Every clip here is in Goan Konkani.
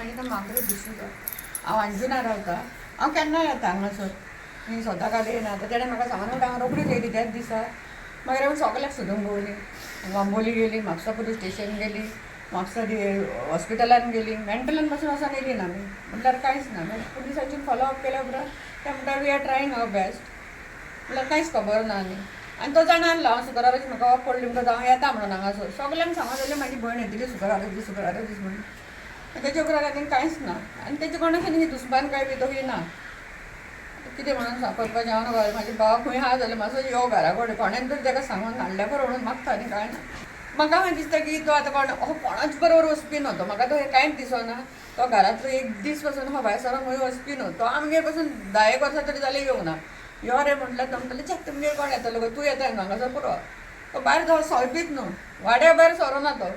म्हजें नांव मागरेट डिसूजा. हांव अंजुना रावता. हांव केन्ना येता हांगासर. मी स्वता काल येयना. आतां तेणें म्हाका सांगून हांव रोखडीच येयली त्याच दिसा. मागीर हांव सगल्याक सोदूंक भोंवली. बांबोली गेली, म्हापसा पुलीस स्टेशन गेली, म्हापसा हॉस्पिटलान गेली, मेंटलान पासून वचोन येयली ना आमी. म्हटल्यार कांयच ना. मागीर पुलिसांचेर फॉलो अप केल्या उपरांत ते म्हणटा, "We are trying our best." म्हटल्यार कांयच खबर ना. आनी आनी तो जाणा आसलो, हांव शुक्राराची म्हाका ऑफ पडली म्हणटकच हांव येता म्हणून हांगासर. सगल्यांक सांगून जाल्यार म्हाजी भयण येतली शुक्रारा दीस, शुक्रारा दीस म्हणून. तेच्या उपरांत आनी कांयच ना. आनी तेचे कोणाशी न्ही दुस्मान काय बी तो ना. कितें म्हणून करपाचें हांव न्हू. म्हाजे भाव खंय आहा जाल्यार मातसो यो घरा कडेन, कोणेन तरी ताका सांगून हाडल्या पुरो म्हणून मागता. आनी कांय ना. म्हाका मागीर दिसता की तो आतां कोण हो कोणाच बरोबर वचपी न्हू तो. म्हाका तो हें कांयच दिसना. तो घरांतलो एक दीस पासून हो भायर सरोन खंय वचपी न्हू तो. आमगेर पासून 10 एक वर्सां तरी जालीं येवंक ना. यो रे म्हटल्यार तो म्हणटलो, "छे, तुमगेर कोण येतलो गो? तूं येता न्हू हांगासर पुरो." तो भायर तो सोरपीच न्हू, वाड्या भायर सोरोना तो.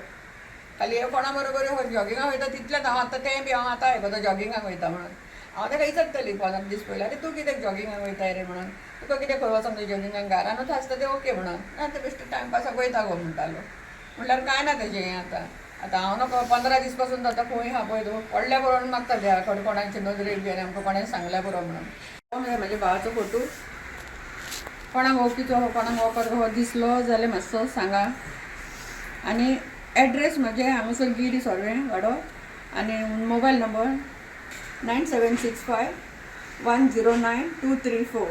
खाली कोणा बरोबर जॉगिंगाक वयता तितलेंच. हांव आतां तें बी हांव आतां आयकता, जॉगिंगाक वयता म्हणून. हांव ताका विचारतली 15 दीस पयलीं, "आरे, तूं कित्याक जॉगिंगाक वयताय रे?" म्हणून, "तुका कितें खंय वचोन जॉगिंगाक? घरानूच आसता तें ओके" म्हणून. "ना, ते बेश्टे टायमपासाक वयता गो" म्हणटालो. म्हणल्यार कांय ना तेजें हें. आतां आतां हांव नको 15 दीस पासून जाता खंय आहा पळय तो. पडल्या पुरो म्हणून मागता देवा कडेन, कोणाचे नदरेक बी आनी आमकां कोणें सांगल्या पुरो म्हणून. हो म्हणजे म्हाज्या भावाचो फोटो. कोणाक वळखीचो हो, कोणाक वखद हो दिसलो जाल्यार मातसो सांगा. आनी एड्रेस म्हजें हांगासर गिरी सोरवें वाडो. आनी mobile number 9765109234.